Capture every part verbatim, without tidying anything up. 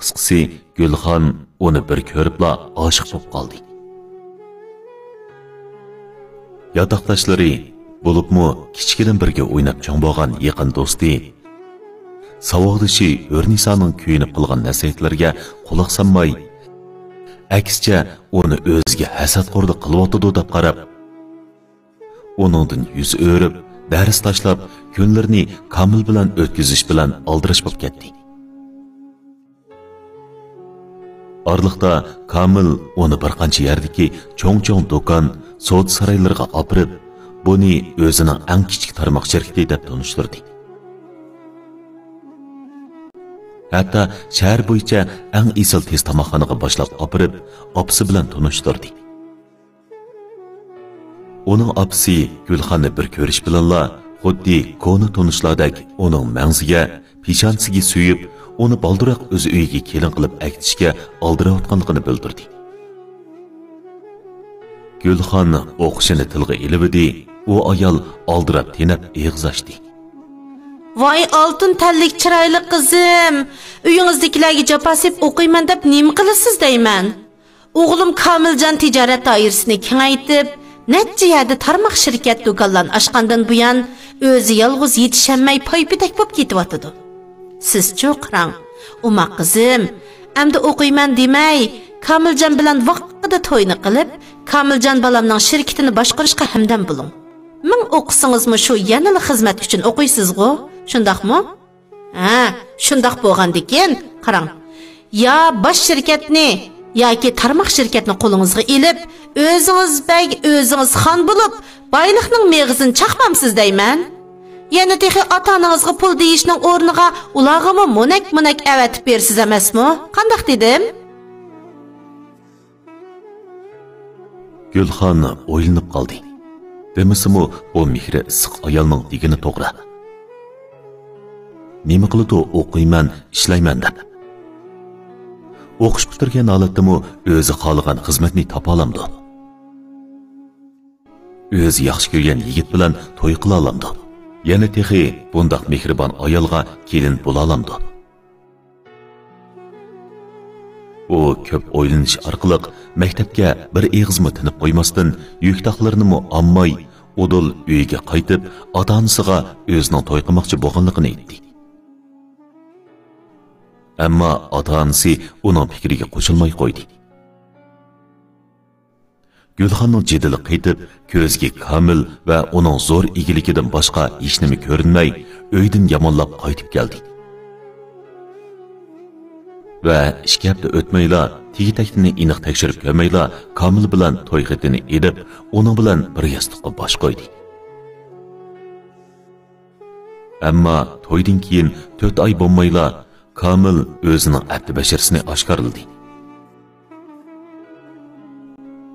قىسقىسى، گۈلخان ئۇنى بىر كۆرۈپلا ئاشىق بولۇپ قالدى. ياتاقداشلىرى، بولۇپمۇ كىچىكىدىن بىرگە ئويناپ چوڭ بولغان يېقىن دوستى، ساۋاقدىشى ھۆرنىسانىڭ كۆيۈنۈپ قىلغان نەسىھەتلىرىگە قۇلاق سالماي، ئەكسىچە ئۇنى ئۆزىگە ھەسەتخورلۇق قىلىۋاتىدۇ دەپ قاراپ، ئۇنىڭدىن يۈز ئۆرۈپ، دەرس تاشلاپ، كۈنلىرىنى كامىل بىلەن ئۆتكۈزۈش بىلەن ئالدىراش بولۇپ كەتتى. ئارىلىقتا كامىل ئۇنى بىر قانچە يەردىكى چوڭ-چوڭ دۇكان، سودا سارايلىرىغا ئاپىرىپ، بۇنى ئۆزىنىڭ ئەڭ كىچىك تارماق شىركىتى دەپ تونۇشتۇردى. ھەتتا شەھەر بويىچە ئەڭ ئېسىل تېز تاماقخانىغا باشلاپ ئاپىرىپ، ئاپىسى بىلەن تونۇشتۇردى. ئۇنىڭ ئاپىسى گۈلخاننى بىر كۆرۈش بىلەنلا خۇددى كونا تونۇشلاردەك ئۇنىڭ مەڭزىگە، پېشانىسىگە سۆيۈپ، ئۇنى بالدۇرراق ئۆز ئۆيىگە كېلىن قىلىپ ئەكېتىشكە ئالدىراۋاتقانلىقىنى بىلدۈردى. گۈلخان ئوقۇشىنى تىلغا ئېلىۋىدى، ئۇ ئايال ئالدىراپ تېنەپ ئېغىز ئاچتى. ۋاي ئالتۇن تەنلىك چىرايلىق قىزىم، ئۆيىڭىزدىكىلەرگە جاپا سېلىپ ئوقۇيمەن دەپ نېمە قىلىسىز دەيمەن؟ ئوغلۇم كامىلجان تىجارەت دائىرىسىنى كېڭەيتىپ، نەچچە يەردە تارماق شىركەت دۇكانلارنى ئاچقاندىن بۇيان، ئۆزى يالغۇز يېتىشەلمەي پايپېتەك بولۇپ كېتىۋاتىدۇ. سىزچۇ قاراڭ، ئوماق قىزىم، ئەمدى ئوقۇيمەن دېمەي، كامىلجان بىلەن ۋاقتىدا توينى قىلىپ، كامىلجان بالامنىڭ شىركىتىنى باشقۇرۇشقا ھەمدەم بولۇڭ. مىڭ ئوقۇسىڭىزمۇ شۇ يەنىلا خىزمەت ئۈچۈن ئوقۇيسىزغۇ، شۇنداقمۇ؟ ھە، شۇنداق بولغاندىكىن، قاراڭ، يا باش شىركەتنى ياكى تارماق شىركەتنى قولىڭىزغا ئېلىپ، ئۆزىڭىز بەگ، ئۆزىڭىز خان بولۇپ، بايلىقنىڭ مېغىزىنى چاقمامسىز دەيمەن. يەنە تېخى ئاتا-ئانىڭىزغا پۇل دېيىشنىڭ ئورنىغا ئۇلارغىمۇ مونەك-مونەك ئەۋەتىپ بېرىسىز ئەمەسمۇ؟ قانداق دېدىم؟ گۈلخان ئويلىنىپ قالدى. دېمىسىمۇ، بۇ مېھرى ئىسسىق ئايالنىڭ دېگىنى توغرا. نېمە قىلىدۇ ئوقۇيمەن، ئىشلەيمەن دەپ؟ ئوقۇش پۈتتۈرگەن ھالەتتىمۇ ئۆزى خالىغان خىزمەتنى تاپالامدۇ؟ ئۆزى ياخشى كۆرگەن يىگىت بىلەن توي قىلالامدۇ؟ يەنە تېخى بۇنداق مېھرىبان ئايالغا كېلىن بولالامدۇ؟ ئۇ كۆپ ئويلىنىش ئارقىلىق مەكتەپكە بىر ئېغىزمۇ تىنىپ قويماستىن، يۈك-تاقلىرىنىمۇ ئالماي، ئۇدۇل ئۆيىگە قايتىپ، ئاتا-ئانىسىغا ئۆزىنىڭ توي قىلماقچى بولغانلىقىنى ئېيتتى. ئەمما ئاتا-ئانىسى ئۇنىڭ پىكرىگە قوشۇلماي قويدى. گۈلخاننىڭ جېدىلى قېتىپ، كۆزىگە كامىل ۋە ئۇنىڭ زور ئىگىلىكىدىن باشقا ھېچنېمە كۆرۈنمەي، ئۆيدىن يامانلاپ قايتىپ كەلدى. ۋە ئىككى ھەپتە ئۆتمەيلا، تېگى-تەكتىنى ئېنىق تەكشۈرۈپ كۆرمەيلا، كامىل بىلەن توي خېتىنى ئېلىپ، ئۇنىڭ بىلەن بىر ياستۇققا باش قويدى. ئەمما تويدىن كېيىن تۆت ئاي بولمايلا، كامىل ئۆزىنىڭ ئەپتى-بەشىرىسىنى ئاشكارىلىدى.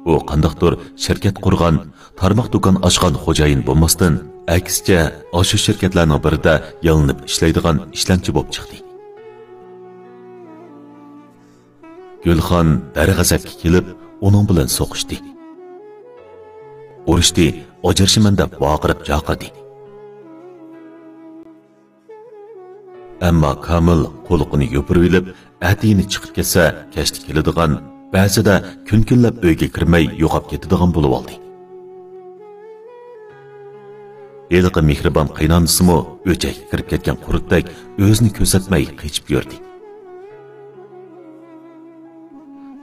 ئۇ قانداقتۇر شىركەت قۇرغان، تارماق دۇكان ئاچقان خوجايىن بولماستىن، ئەكسىچە، ئاشۇ شىركەتلەرنىڭ بىرىدە يالىنىپ ئىشلەيدىغان ئىشلەمچى بولۇپ چىقتى. گۈلخان دەرغەزەپكە كېلىپ، ئۇنىڭ بىلەن سوقۇشتى. ئۇرۇشتى، ئاجرىشىمەن دەپ ۋارقىراپ جاقىردى. ئەمما كامىل قۇلىقىنى يوپۇرۇۋېلىپ، ئەتىگىنى چىقىپ كەتسە، كەچتە كېلىدىغان، بەزىدە كۈن-كۈنلەپ ئۆيگە كىرمەي يوقاپ كېتىدىغان بولۇۋالدى. ھېلىقى مېھرىبان قېينانىسىمۇ ئۆچەككە كىرىپ كەتكەن قۇرتتەك ئۆزىنى كۆرسەتمەي قېچىپ يۈردى.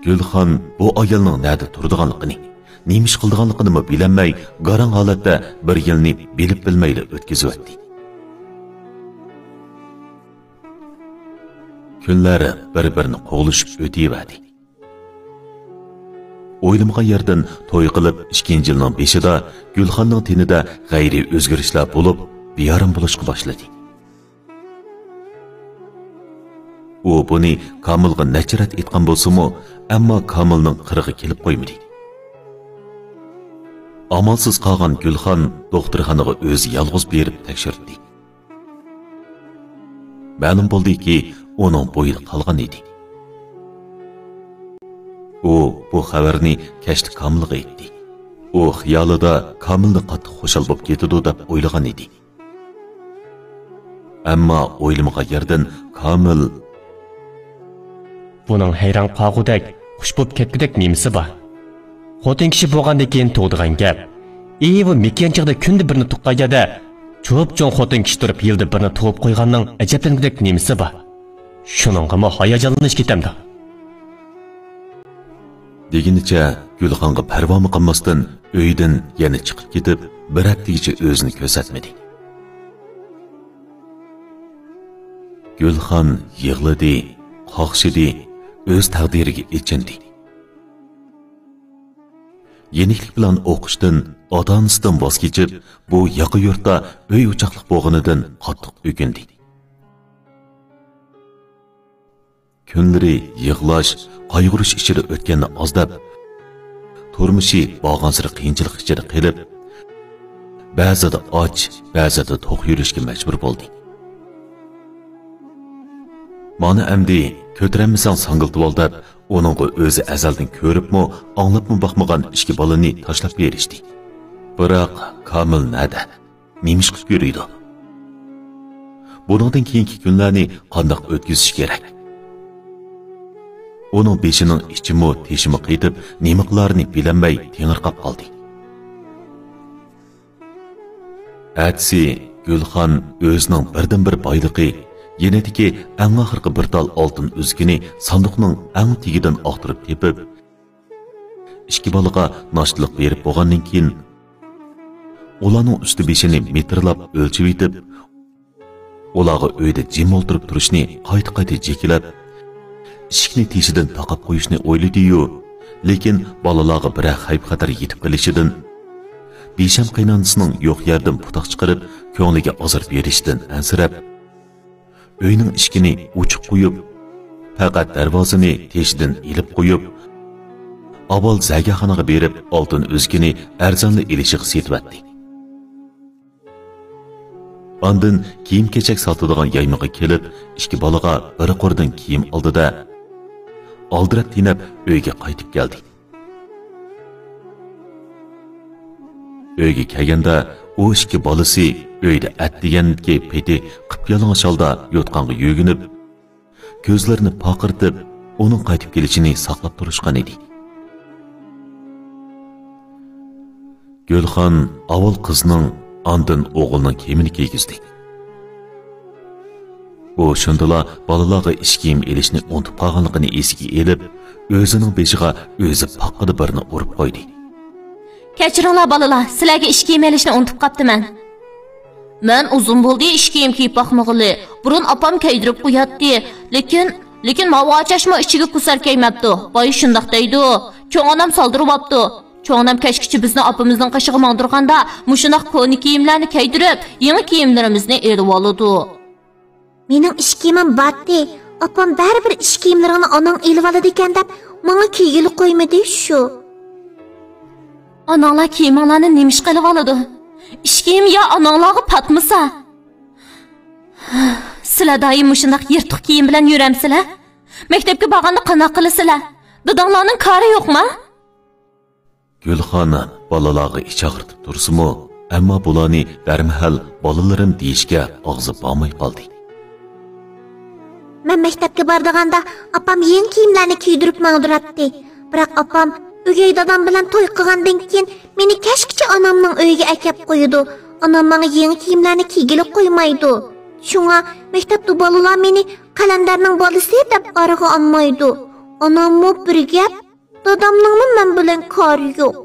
گۈلخان بۇ ئايالنىڭ نەدە تۇرىدىغانلىقىنى، نېمە ئىش قىلىدىغانلىقىنىمۇ بىلەلمەي، گاراڭ ھالەتتە بىر يىلنى بىلىپ بىلمەيلا ئۆتكۈزۈۋەتتى. كۈنلەر بىر-بىرىنى قوغلىشىپ ئۆتۈۋەردى. ئويلىمىغان يەردىن توي قىلىپ، ئىككىنچى يىلنىڭ بېشىدا گۈلخاننىڭ تېنىدە غەيرىي ئۆزگىرىشلەر بولۇپ، بىئارام بولۇشقا باشلىدى. ئۇ بۇنى كامىلغا نەچچە رەت ئېيتقان بولسىمۇ، ئەمما كامىلنىڭ قىرىغا كېلىپ قويمىدى. ئامالسىز قالغان گۈلخان دوختۇرخانىغا ئۆزى يالغۇز بېرىپ تەكشۈرتتى. مەلۇم بولدىكى، ئۇنىڭ بويىدا قالغان ئىدى. ئۇ بۇ خەۋەرنى كەچتە كامىلغا ئېيتتى. ئۇ خىيالىدا كامىلنى قاتتىق خۇشال بولۇپ كېتىدۇ دەپ ئويلىغان ئىدى. ئەمما ئويلىمىغان يەردىن كامىل بۇنىڭ ھەيران قالغۇدەك، خۇش بولۇپ كەتكۈدەك نېمىسى بار؟ خوتۇن كىشى بولغاندىن كېيىن تۇغىدىغان گەپ. ئى، بۇ مېكىيان چېغىدا كۈندە بىرنى تۇغقان يەردە، چوپچوڭ خوتۇن كىشى تۇرۇپ يىلدا بىرنى تۇغۇپ قويغاننىڭ ئەجەبلەنگۈدەك نېمىسى بار؟ شۇنىڭغىمۇ ھاياجانلىنىش كېتەمدۇ؟ دېگىنىچە گۈلخانغا پەرۋامۇ قىلماستىن، ئۆيدىن يەنە چىقىپ كېتىپ، بىر ھەپتىگىچە ئۆزىنى كۆرسەتمىدى. گۈلخان يىغلىدى، قاقشىدى، ئۆز تەقدىرىگە ئېچىندى. يېنىكلىك بىلەن ئوقۇشتىن، ئاتا-ئانىسىدىن ۋاز كېچىپ، بۇ ياقا يۇرتتا ئۆي-ئوچاقلىق بولغىنىدىن قاتتىق ئۆكۈندى. كۈنلىرى يىغلاش، قايغۇرۇش ئىچىدە ئۆتكەننى ئاز دەپ، تۇرمۇشى بارغانسېرى قىيىنچىلىق ئىچىدە قېلىپ، بەزىدە ئاچ، بەزىدە توق يۈرۈشكە مەجبۇر بولدى. مانا ئەمدى كۆتۈرەلمىسەڭ ساڭگىلىتىۋال دەپ، ئۇنىڭغا ئۆزى ئەزەلدىن كۆرۈپمۇ، ئاڭلاپمۇ باقمىغان ئىككى بالىنى تاشلاپ بېرىشتى. بىراق كامىل نەدە؟ نېمىشقا كۆرىدۇ؟ بۇنىڭدىن كېيىنكى كۈنلەرنى قانداق ئۆتكۈزۈش كېرەك؟ ئۇنىڭ بېشىنىڭ ئىچىمۇ، تېشىمۇ قېتىپ، نېمە قىلارىنى بىلەلمەي تېڭىرقاپ قالدى. ئەتىسى گۈلخان ئۆزىنىڭ بىردىنبىر بايلىقى، يېنىدىكى ئەڭ ئاخىرقى بىر تال ئالتۇن ئۈزۈكىنى ساندۇقنىڭ ئەڭ تېگىدىن ئاختۇرۇپ تېپىپ، ئىككى بالىغا ناشتىلىق بېرىپ بولغاندىن كېيىن، ئۇلارنىڭ ئۈستى بېشىنى مىتىرلاپ ئۆلچىۋېتىپ، ئۇلارغا ئۆيدە جىم ئولتۇرۇپ تۇرۇشنى قايتا-قايتا جېكىلەپ، ئىشىكنى تېشىدىن تاقاپ قويۇشنى ئويلىدى-يۇ، لېكىن بالىلارغا بىرەر خەۋپ-خەتەر يېتىپ قېلىشىدىن، بىشەم قېينانىسىنىڭ يوق يەردىن پۇتاق چىقىرىپ، كۆڭلىگە ئازار بېرىشىدىن ئەنسىرەپ، ئۆينىڭ ئىشىكىنى ئوچۇق قويۇپ، پەقەت دەرۋازىنى تېشىدىن ئېلىپ قويۇپ، ئاۋۋال زەرگەرخانىغا بېرىپ، ئالتۇن ئۈزۈكىنى ئەرزانلا ئېلىشىغا سېتىۋەتتى. ئاندىن كىيىم-كېچەك ساتىدىغان يايمىغا كېلىپ، ئىككى بالىغا بىر قۇردىن كىيىم ئالدى-دە، ئالدىراپ-تېنەپ ئۆيگە قايتىپ كەلدى. ئۆيگە كەلگەندە، ئۇ ئىككى بالىسى ئۆيدە ئەتىگەنكى پېتى قىپيالىڭاچ ھالدا يوتقانغا يۆگىنىپ، كۆزلىرىنى پارقىرىتىپ، ئۇنىڭ قايتىپ كېلىشىنى ساقلاپ تۇرۇشقان ئىدى. گۈلخان ئاۋۋال قىزنىڭ، ئاندىن ئوغۇلنىڭ كىيىمىنى كىيگۈزدى. ئۇ شۇندىلا بالىلارغا ئىش كىيىم ئېلىشنى ئۇنتۇپ قالغانلىقىنى ئېسىگە ئېلىپ، ئۆزىنىڭ بېشىغا ئۆزى پاققىدە بىرنى ئۇرۇپ قويدى. كەچۈرۈڭلار بالىلار، سىلەرگە ئىش كىيىم ئېلىشنى ئۇنتۇپ قاپتىمەن. مەن ئۇزۇن بولدى ئىش كىيىم كىيىپ باقمىغىلى. بۇرۇن ئاپام كىيدۈرۈپ قوياتتى. لېكىن، لېكىن ماۋۇ ئاچاشمۇ ئىچىگە كۇسار كىيمەپتۇ. بايا شۇنداق دەيدۇ. چوڭ ئانام سالدۇرۇۋاپتۇ. چوڭ ئانام كەچكىچە بىزنى ئاپىمىزنىڭ قېشىغا ماڭدۇرغاندا، مۇشۇنداق كونا كىيىملەرنى كىيدۈرۈپ، يېڭى كىيىملىرىمىزنى ئېلىۋالىدۇ. مېنىڭ ئىش كىيىمىم بارتى. ئاپام بەرىبىر ئىش كىيىملىرىڭنى ئاناڭ ئېلىۋالىدىكەن دەپ، ماڭا كىيگىلى قويمىدى شۇ. ئاناڭلار كىيىمىڭلارنى نېمىشقا ئېلىۋالىدۇ؟ ئىش كىيىم يا ئاناڭلارغا پاتمىسا؟ سىلەر دائىم مۇشۇنداق يىرتىق كىيىم بىلەن يۈرەمسىلەر؟ مەكتەپكە بارغاندا قانداق قىلىسىلەر؟ داداڭلارنىڭ كارى يوقما؟ گۈلخان بالىلارغا ئىچ ئاغرىتىپ تۇرسىمۇ، ئەمما بۇلارنى دەرمەھەل بالىلىرىم دېيىشكە ئاغزى بارماي قالدى. مەن مەكتەپكە بارىدىغاندا ئاپام يېڭى كىيىملەرنى كىيدۈرۈپ ماڭدۇراتتى. بىراق ئاپام ئۆگەي دادام بىلەن توي قىلغاندىن كېيىن مېنى كەچكىچە ئانامنىڭ ئۆيىگە ئەكەپ قويىدۇ. ئانام ماڭا يېڭى كىيىملەرنى كىيگىلى قويمايدۇ. شۇڭا مەكتەپتە بالىلار مېنى قەلەندەرنىڭ بالىسى دەپ ئارىغا ئالمايدۇ. ئاناممۇ بىر گەپ، دادامنىڭمۇ مەن بىلەن كارى يوق.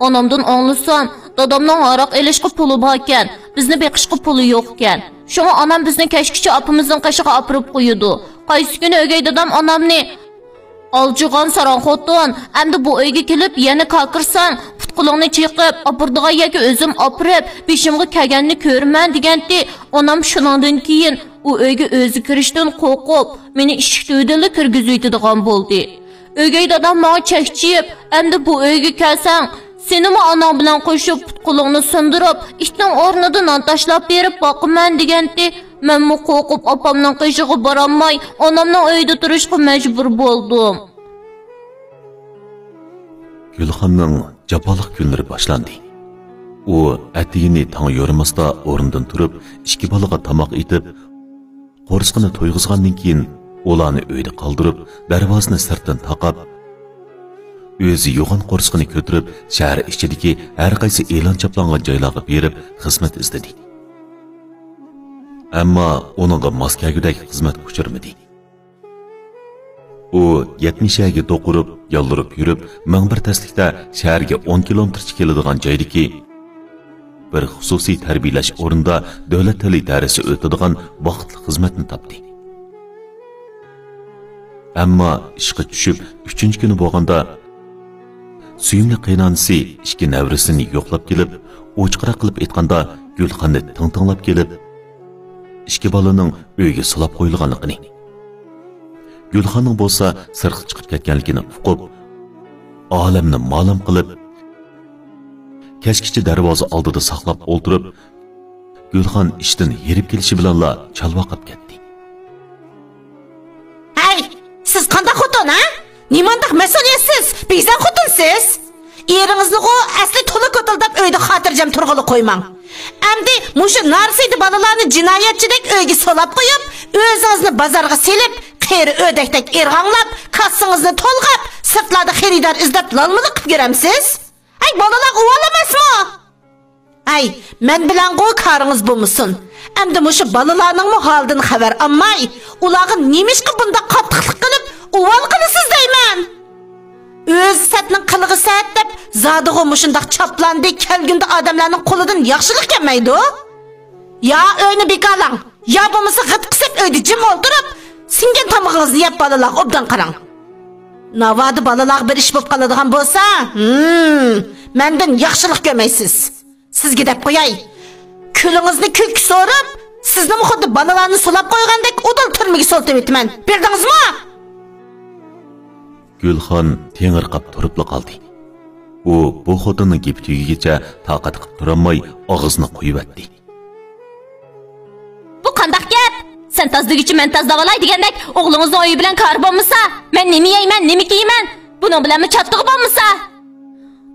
ئانامدىن ئاڭلىسام، دادامنىڭ ھاراق ئېلىشقا پۇلى باركەن، بىزنى بېقىشقا پۇلى يوقكەن. شۇڭا ئانام بىزنى كەچكىچە ئاپىمىزنىڭ قېشىغا ئاپىرىپ قويىدۇ. قايسى كۈنى ئۆگەي دادام ئانامنى، «ئالجىغان ساراڭ خوتۇن، ئەمدى بۇ ئۆيگە كېلىپ يەنە كاكىرىساڭ، پۇت-قولۇڭنى چېقىپ، ئاپىرىدىغان يەرگە ئۆزۈم ئاپىرىپ، بېشىمغا كەلگەننى كۆرىمەن» دېگەنتى. ئانام شۇنىڭدىن كېيىن ئۇ ئۆيگە ئۆزى كىرىشتىن قورقۇپ، مېنى ئىشىك تۈۋىدىنلا كىرگۈزۈۋېتىدىغان بولدى. ئۆگەي دادام ماڭا چەكچىيىپ، «ئەمدى بۇ ئۆيگە كەلسەڭ، سېنىمۇ ئاناڭ بىلەن قوشۇپ پۇت-قولۇڭنى سۇندۇرۇپ، ئىتنىڭ ئورنىدا نان تاشلاپ بېرىپ باقىمەن» دېگەنتى. مەنمۇ قورقۇپ ئاپامنىڭ قېشىغا بارالماي، ئانامنىڭ ئۆيىدە تۇرۇشقا مەجبۇر بولدۇم. گۈلخاننىڭ جاپالىق كۈنلىرى باشلاندى. ئۇ ئەتىگىنى تاڭ يورۇماستا ئورنىدىن تۇرۇپ، ئىككى بالىغا تاماق ئېتىپ، قورسىقىنى تويغۇزغاندىن كېيىن، ئۇلارنى ئۆيدە قالدۇرۇپ، دەرۋازىنى سىرتتىن تاقاپ، ئۆزى يوغان قورسىقىنى كۆتۈرۈپ، شەھەر ئىچىدىكى ھەر قايسى ئېلان چاپلانغان جايلارغا بېرىپ خىزمەت ئىزدىدى. ئەمما ئۇنىڭغا ماس كەلگۈدەك خىزمەت ئۇچرىمىدى. ئۇ يەتمىش يەرگە دوقۇرۇپ، يالۋۇرۇپ يۈرۈپ، مىڭ بىر تەسلىكتە شەھەرگە ئون كىلومېتىرچە كېلىدىغان جايدىكى بىر خۇسۇسىي تەربىيەلەش ئورنىدا دۆلەت تىلى دەرسى ئۆتىدىغان ۋاقىتلىق خىزمەتنى تاپتى. ئەمما ئىشقا چۈشۈپ، ئۈچىنچى كۈنى بولغاندا، سۆيۈملۈك قېيىنئانىسى ئىككى نەۋرىسىنى يوقلاپ كېلىپ، ئوچۇقراق قىلىپ ئېيتقاندا، گۈلخاننى تىڭ تىڭلاپ كېلىپ، ئىككى بالىنىڭ ئۆيگە سولاپ قويۇلغانلىقىنى، گۈلخاننىڭ بولسا سىرتقا چىقىپ كەتكەنلىكىنى ئۇقۇپ، ئالەمنى مالام قىلىپ، كەچكىچە دەرۋازا ئالدىدا ساقلاپ ئولتۇرۇپ، گۈلخان ئىشتىن ھېرىپ كېلىشى بىلەنلا چالۋاقاپ كەتتى. ھەي، سىز قانداق خوتۇن، ھە؟ نېمانداق مەسئۇلىيەتسىز، بىزار خوتۇنسىز؟ ئېرىڭىزنىغۇ ئەسلى تولا كوتۇلداپ ئۆيدە خاتىرجەم تۇرغىلى قويماڭ. ئەمدى مۇشۇ نارسىدە بالىلارنى جىنايەتچىدەك ئۆيگە سولاپ قويۇپ، ئۆزىڭىزنى بازارغا سېلىپ، قېرى ئۆدەكتەك ئىرغاڭلاپ، كاسسىڭىزنى تولغاپ، سىرتلاردا خېرىدار ئىزدەپ لالمىلىق قىلىپ يۈرەمسىز؟ ھەي، بالىلار ئۇۋال ئەمەسمۇ؟ ھەي، مەن بىلەنغۇ كارىڭىز بولمىسۇن. ئەمدى مۇشۇ بالىلارنىڭمۇ ھالىدىن خەۋەر ئالماي، ئۇلارغا نېمىشقا بۇنداق قاتتىقلىق قىلىپ، ئۇۋال قىلىسىز دەيمەن. ئۆزى سەتنىڭ قىلىقى سەت دەپ، زادىغۇ مۇشۇنداق چاپلاندى، كەلگۈندە ئادەملەرنىڭ قولىدىن ياخشىلىق كەلمەيدۇ. يا ئۆينى بىكارلاڭ، يا بولمىسا غىت قىسىپ ئۆيدە جىم ئولتۇرۇپ، سىڭگەن تامىقىڭىزنى يەپ بالىلارغا ئوبدان قاراڭ. ناۋادا بالىلارغا بىر ئىش بولۇپ قالىدىغان بولسا، ھىم، مەندىن ياخشىلىق كۆرمەيسىز. سىزگە دەپ قوياي، كۈلىڭىزنى كۈلكە سورۇپ، سىزنىمۇ خۇددى بالىلارنى سولاپ قويغاندەك ئۇدۇل تۈرمىگە سولىتىۋېتىمەن. بىلدىڭىزمۇ؟ گۈلخان تېڭىرقاپ تۇرۇپلا قالدى. ئۇ بۇ خوتۇننىڭ گېپى تۈگىگىچە تاقەت قىلىپ تۇرالماي ئاغزىنى قويۇۋەتتى. بۇ قانداق گەپ؟ سەن تازىلىگۈچە مەن تازىلاۋالاي دېگەندەك، ئوغلىڭىزنىڭ ئۆيى بىلەن كارى بولمىسا، مەن نېمە يەيمەن، نېمە كىيىمەن؟ بۇنىڭ بىلەنمۇ چاتىقى بولمىسا؟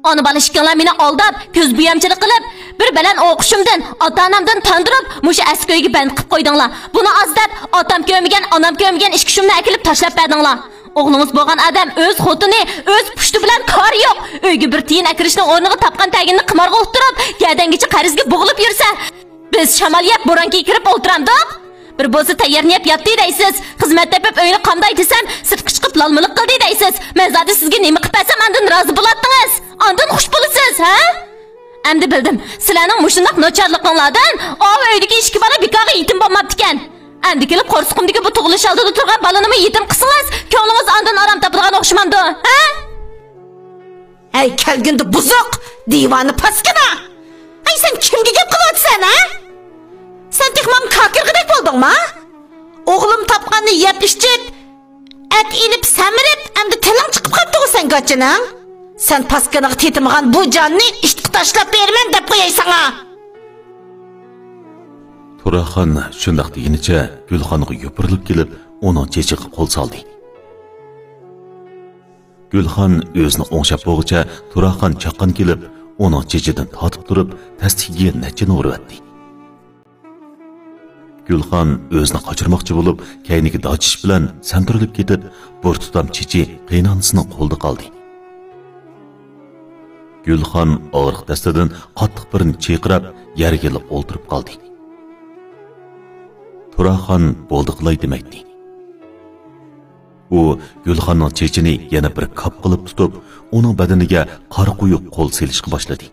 ئانا بالا ئىككىڭلار مېنى ئالداپ، كۆز بويامچىلىق قىلىپ، بىر بەلەن ئوقۇشۇمدىن، ئاتا-ئانامدىن تاندۇرۇپ، مۇشۇ ئەسكى ئۆيگە بەند قىلىپ قويدۇڭلار. بۇنى ئاز دەپ، ئاتام كۆرمىگەن، ئانام كۆرمىگەن ئىككى شۇمنى ئەكېلىپ تاشلاپ بەردىڭلار. ئوغلىڭىز بولغان ئادەم ئۆز خوتۇنى، ئۆز پۇشتى بىلەن كارى يوق. ئۆيگە بىر تىيىن ئەكىرىشنىڭ ئورنىغا تاپقان تەگىنىنى قىمارغا ئۇتتۇرۇپ، گەدەنگىچە قەرزگە بوغۇلۇپ يۈرسە، بىز شامال يەپ، بوران كىيىپ كىرىپ ئولتۇرامدۇق؟ بىر بولسا تەييارنى يەپ ياتتى دەيسىز، خىزمەت تېپىپ ئۆينى قامداي دېسەم، سىرتقا چىقىپ لالمىلىق قىلدى دەيسىز. مەن زادى سىزگە نېمە قىلىپ بەرسەم، ئاندىن رازى بولاتتىڭىز؟ ئاندىن خۇش بولىسىز، ھە؟ ئەمدى بىلدىم، سىلەرنىڭ مۇشۇنداق ناچارلىقىڭلاردىن ئاۋۇ ئۆيدىكى ئىككى بالا بىكارغا يېتىم بولماپتىكەن. ئەمدى كېلىپ قورسىقىمدىكى بۇ تۇغۇلۇش ئالدىدا تۇرغان بالىنىمۇ يېتىم قىلسىڭىز، كۆڭلىڭىز ئاندىن ئارام تاپىدىغان ئوخشىمامدۇ، ھە؟ ھەي، كەلگۈندە بۇزۇق، دىۋانە پاسكىنا! ھەي، سەن كىمگە گەپ قىلىۋاتىسەن، ھە؟ سەن تېخى ماڭا كاكىرغىدەك بولدۇڭما؟ ئوغلۇم تاپقاننى يەپ ئىچىپ، ئەت ئېلىپ سەمرىپ، ئەمدى تىلىڭ چىقىپ قاپتىغۇ سەن گاچىنىڭ. سەن پاسكىنىغا تېتىمىغان بۇ جاننى ئىتقا تاشلاپ بېرىمەن دەپ قوياي ساڭا. تۇراخان شۇنداق دېگىنىچە گۈلخانغا يوپۇرۇلۇپ كېلىپ، ئۇنىڭ چېچىغا قول سالدى. گۈلخان ئۆزىنى ئوڭشاپ بولغۇچە تۇراخان چاققان كېلىپ، ئۇنىڭ چېچىدىن تارتىپ تۇرۇپ، تەستىكىگە نەچچىنى ئۇرۇۋەتتى. گۈلخان ئۆزىنى قاچۇرماقچى بولۇپ، كەينىگە داچىش بىلەن سەنتۈرۈلۈپ كېتىپ، بىر تۇتام چېچى قېيىنئانىسىنىڭ قولىدا قالدى. گۈلخان ئاغرىق دەستىدىن قاتتىق بىرنى چىقىراپ، يەرگىلا ئولتۇرۇپ قالدى. تۇراخان بولدى قىلاي دېمەيتتى. ئۇ گۈلخاننىڭ چېچىنى يەنە بىر كاپ قىلىپ تۇتۇپ، ئۇنىڭ بەدىنىگە قارا قويۇق قول سېلىشقا باشلىدى.